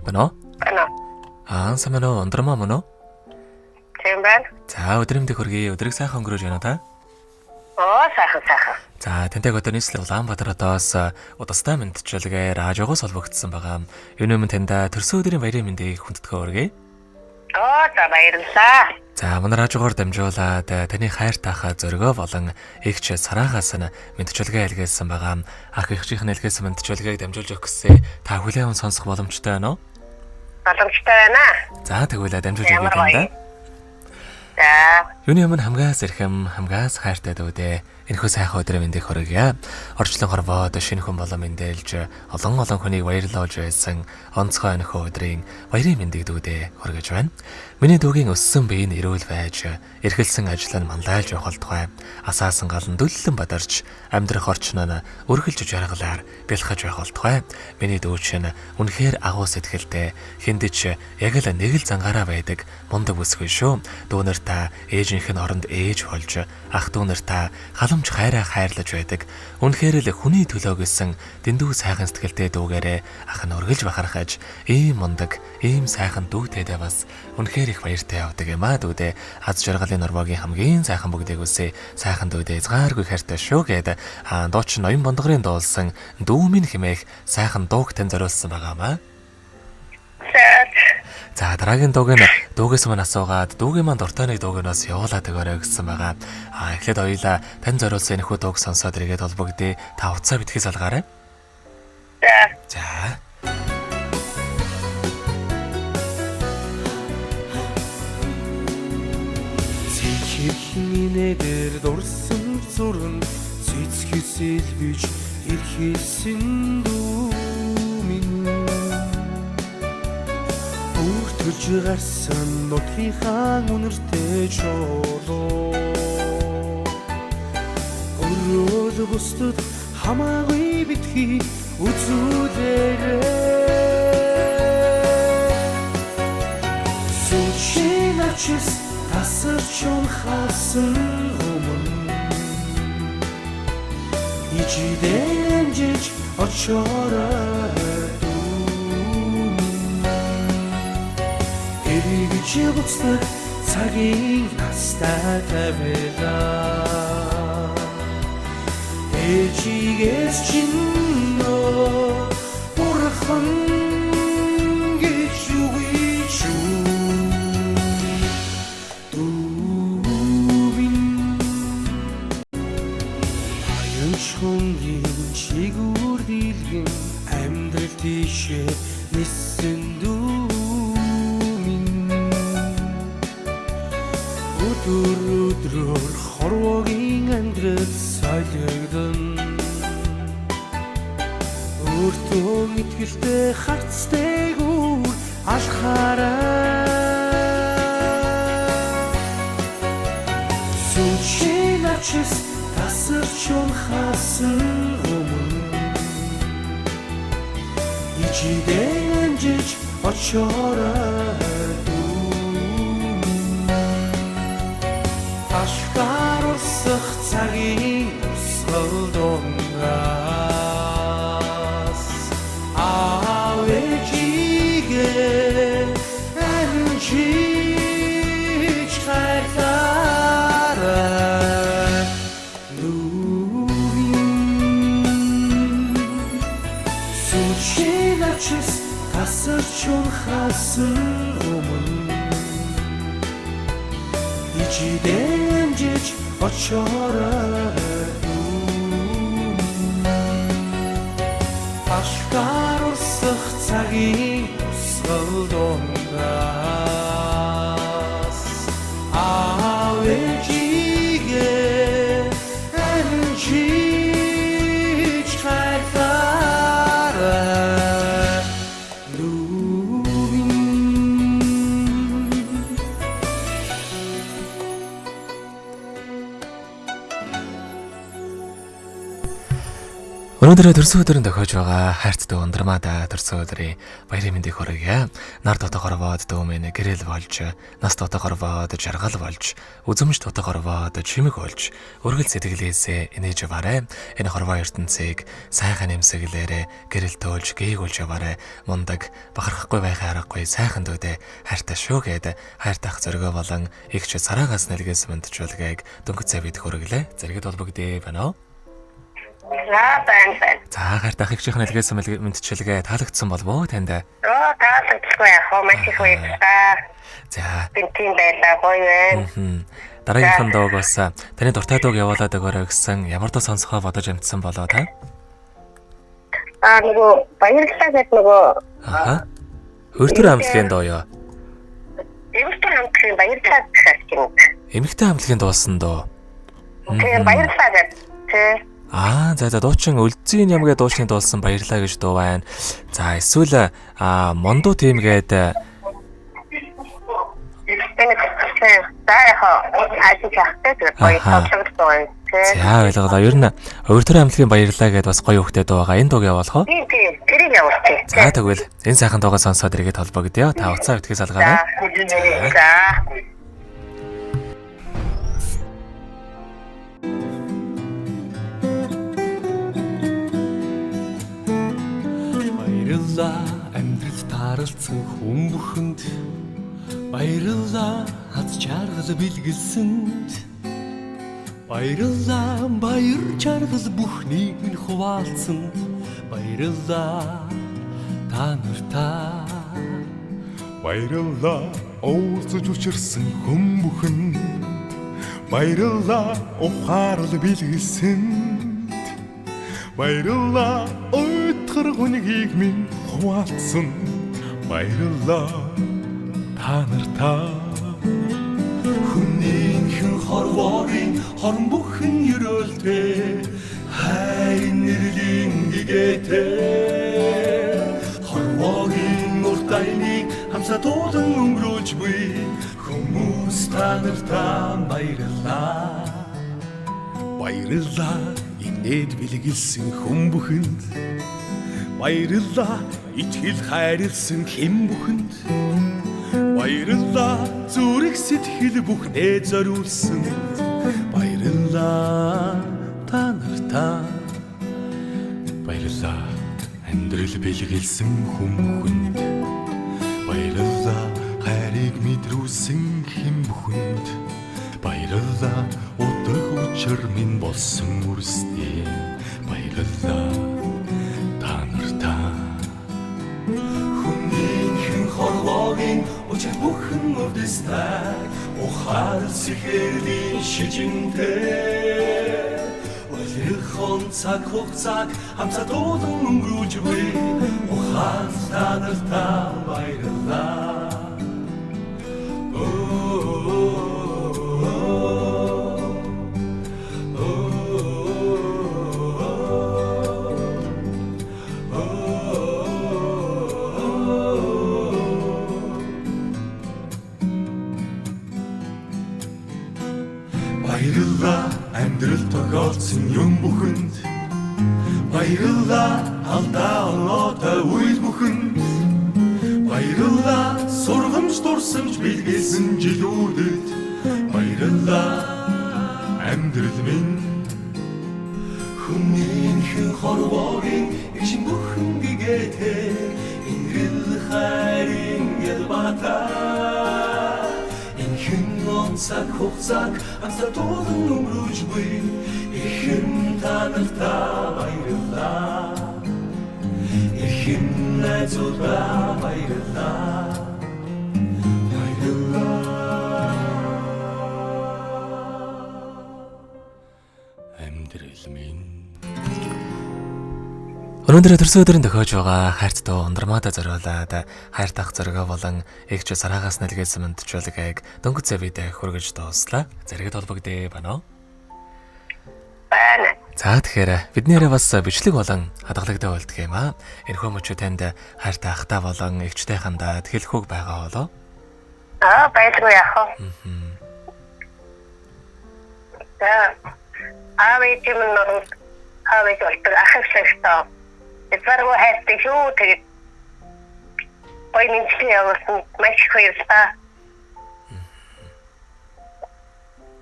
Байна уу? Байна. Аа, сайн байна уу? Ундрмаа мөн үү? Тийм байна. За, өдрийн мэндийг хүргэе. Өдрийг сайхан өнгөрөөж байна уу та? Оо, сайхан сайхан. За, тантай өдөр нийслэл Улаанбаатар хотоос удастай мэндчилгээ радиогоос холбогдсон байгаа. Юуны өмнө таньда төрсөн өдрийн баярын мэндийг хүндэтгэн хүргэе. Оо, за баярлалаа. За, манай радиогоор дамжуулаад таны хайр таахаа зоригоо болон эгч сараагаас нь мэндчилгээ илгээсэн байгаа. Ах эгчийнх нь илгээсэн мэндчилгээг дамжуулж өгөх гэсэн та хүлээн сонсох боломжтой байна уу? Боломжтой байна. За, тэгвэл дамжуулж өгье Ямар гоё. таньда. За, Юуны өмнө хамгаас эрхэм, хамгаас хайртай дүүдээ. Энэхүү сайхан өдрийн мэндийг хүргье. Орчлон хорвоод шинэ хүн болон мэндэлж, олон олон хүнийг баярлуулж байсан онцгой энэхүү өдрийн баярын мэндийг дүүдээ хүргэж байна. Миний дүүгийн өссөн бие нь эрүүл байж, эрхэлсэн ажил нь манлайлж явах болтугай. Асаасан гал нь дүллэн бадарч, амьдрах орчин нь өргөлж жаргалаар бэлхэж байх болтугай. Миний дүү чинь үнэхээр агуу сэтгэлтэй, хиндэж яг л нэг л зангаараа байдаг мундаг бүсгүй шүү. Дүү нар та ээжийнх нь оронд ээж болж, ах дүү нар та халамж хайраа хайрлаж байдаг. Үнэхээр л хүний төлөө гэсэн дэндүү сайхан сэтгэлтэй дүүгээрээ ах нь үргэлж бахархаж, ийм мундаг, ийм сайхан дүүтэйдээ бас үнэхээр их баяртай явдаг юм аа дүүдээ. Аз жаргалын норвогийн хамгийн сайхан бүгдийг үсэ. Сайхан дүүдээ эзгааргүй хайртай шүү гэд дуучин ноён бондгорын дуулсан дүү минь хэмээх сайхан дууг тань зориулсан байгаамаа. За. За дараагийн дууг нь дүүгээс маань асуугаад дүүгийн маань дуртай нэг дууг нь бас явуулаад өгөөрэй гэсэн байгаа. А эхлээд хоёлаа тань зориулсан энэхүү дууг сонсоод эргээд холбогдъё. Та утсаа битгий салгаарай. За. За. Цэцэрлэгнээр дурсан зүрэн цэцгэсэл бич эрхэлсэн дүү минь Бүртгэж гарсан нутгийнхаа үнэртэй чулуу Өрөөл бусдад хамаагүй битгий үзүүлээрэй. Сүншин ачис тасарч унхасан өмнө Ижидэн амжиж очоорой дүү минь. Эргэж буцдаг цагийн настай тавилаа. Ээжигээс чинь бурхан гэж үгүй шүү. Дүү минь Аян чунгийн чигүүр дийлгэн амьдрал тийшээ ниссэн дүү минь. Өдөр өдрөөр хорвогийн амьдрал солигдон. Өөртөө итгэлтэй харцтай гүр алхаарай. Сүншин ачис тасарч унхасан өмнө Ижидэн амжиж очоорой дүү минь. Ашгаар урсах цагийн урсгал дунгаас аав ээжигээ амжиж хайрлаарай дүү минь. Сүншин ачис тасарч унхасан өмнө Ижидэн амжиж очоорой дүү минь. Ашгаар урсах цагийн урсгал дунгаас аав ээжигээ амжиж хайрлаарай дүү минь. Өнөөдөр төрсөн өдрийн тохиож байгаа хайрт дүү Ундрмаада төрсөн өдрийн баярын мэндийг хүргье. Нар дотог хорвоод дүү минь гэрэл болж, нас дотог хорвоод жаргал болж, үзэмж дотог хорвоод чимэг болж, өргөл сэтгэлээсээ инээж яваарай. Энэ хорвоо ертөнцийг сайхан нэмсэглээрээ гэрэл төөлж, гээгүүлж яваарай. Мундаг, бахархахгүй байхын аргагүй сайхан дүүдээ хайртай шүү гэд хайртах зоригоо болон игч цараагаас нэлгээс мэдчүүлгээг дөнгөж цай бид хүргэлээ. Зэрэгэд холбогдъё байна уу? За байна байна. За хайртай ах эгчийн нэлгээсэн мэдчилгээ таалагдсан болов уу танд? Оо таалагдгүй яах вэ? Маш их баярлалаа. За. Би тийм байлаа гоё байна. Дараагийнхан дууг бас таны дуртай дууг явуулаад өгөөрэй гэсэн ямар дуу сонсохоо бодож амтсан болоо та? Аа нөгөө баярлалаа гэд нөгөө Аа. Өртөр хамтлагийн дуу юу? Эмэгтэй хамтлагийн баярлалаа гэх юм. Эмэгтэй хамтлагийн дуусан дуу. Тийм баярлалаа гэд. Тий. Аа за за дуучин Өлзийн ямгээ дуучны дуулсан баярлаа гэж дуу байна. За эсвэл Мондуу тим гээд за яхаа ажиж ахтай тэгээд гоё тоглогдсон байна. За ойлголоо. Ер нь Өвөртөр хамтлагийн баярлаа гэдээ бас гоё хөвгтэй дуу байгаа. Энэ дууг явуулах уу? Тийм тийм. Тэрийг явуулчих. За тэгвэл энэ сайхан дуугаа сонсоод эргээд холбогдъё. Та уцаа битгий салгаарай. За. Баярлалаа амьдрал тааралцсан хүн бүхэнд, баярлалаа аз жаргал бэлгэлсэнд, баярлалаа баяр жаргал бүхнийг минь хуваалцсанд, баярлалаа та нартаа. Баярлалаа уулзаж учирсан хүн бүхэнд, баярлалаа ухаарл бэлгэлсэнд, баярлалаа уйтгар хүнгийг минь хуваалцсан, баярлалаа та нартаа. Хүнийхэн хорвоорын хорон бүхэн ерөөлтэй, хайр нэрлийн гэгээтэй, хорвоогийн урт аяны хамсаа туулан өнгөрүүлж буй хүмүүс та нартаа баярлалаа. Баярлалаа инээд бэлгэлсэн хүн бүхэнд, баярлалаа итгэл хайрлсан хэн бүхэнд, баярлалаа зүрх сэтгэл бүхнээ зориулсан, баярлалаа та нартаа. Баярлалаа амьдрал бэлгэлсэн хүн бүхэнд, баярлалаа хайрыг мэдрүүлсэн хэн бүхэнд, баярлалаа утга учир минь болсон үрсдээ, баярлалаа та нартаа. Хүнийхэн хорвоогийн учир бүхэн өвдөстэй, ухаал сэхэрлийн шижинтэй, улирхон цаг хугацааг хамсаа туулан өнгөрүүлж буй ухаал та нартаа баярлалаа. Баярлалаа амьдрал тохиолдсон юм бүхэнд, баярлалаа алдаа оноотой үйл бүхэнд, баярлалаа сургамж дурсамж бэлгэлсэн жилүүдэд, баярлалаа амьдрал минь. Хүнийхэн хорвоогийн ижин бүхэн гэгээтэй, инрэл хайрын ялбаатай, цаг хугацааг хамсаа туулан өнгөрүүлж буй ихэн та нартаа баярлалаа. Ихэн найзуудаа баярлалаа. Баярлалаа амьдрал минь. Өнөөдөр төрсөн өдрийн тохиож байгаа хайрт дуу Ундрмаада зориулаад хайртах зоригоо болон эгч сараагаас нэлгээсэн мэдчүүлгээг дөнгөж цай бид хүргэж дууслаа. Зэрэгэд холбогдъё байна уу? Байна. За тэгэхээр бидний яриа бас бичлэг болон хадгалагдаа болдго юм аа. Энэхүү мөчөө танд хайртай ахтай болон эгчтэй хандаад хэлэх үг байгаа болов? Аа байлгүй яах вэ? За аав ээжийн нуруунд Хавж болдог ах ихтэй. Эзэргүү хайртай шүү. Тэгээд гоё мэндчилгээ явуулсан маш их баярлалаа.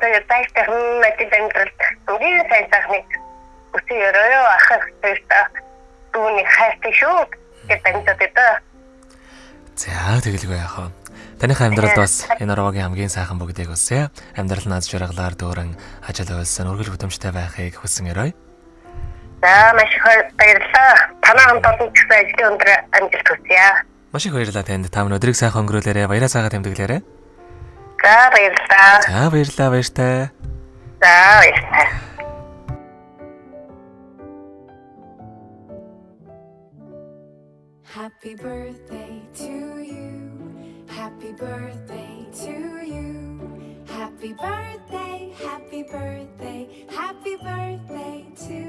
Тэгээд тайтай хүмүүст амьдралд хамгийн сайн сайхныг хүсэн өрөө ах ихтэй дүүний хайртай шүү гэж дамжаад байдаг. За тэгэлгүй яах вэ? Таныхаа амьдралд бас энэ орвогийн хамгийн сайхан бүгдийг хүсье. Амьдрал нь аз жаргалаар дүүрэн ажил үйлсэн үргэлж хөдөлмөртэй байхыг хүсэн өрөөе. За маш их баярлалаа. Танай хамт олон ч гэсэн ажлын өндөр амжилт хүсье. Маш их баярлалаа танд. Та минь өдрийг сайхан өнгөрүүлээрэй. Баяраа сайхан тэмдэглээрэй. За баярлалаа. За баярлалаа баяртай. За баярлалаа. Happy birthday to you. Happy birthday to you. Happy birthday, happy birthday, happy birthday to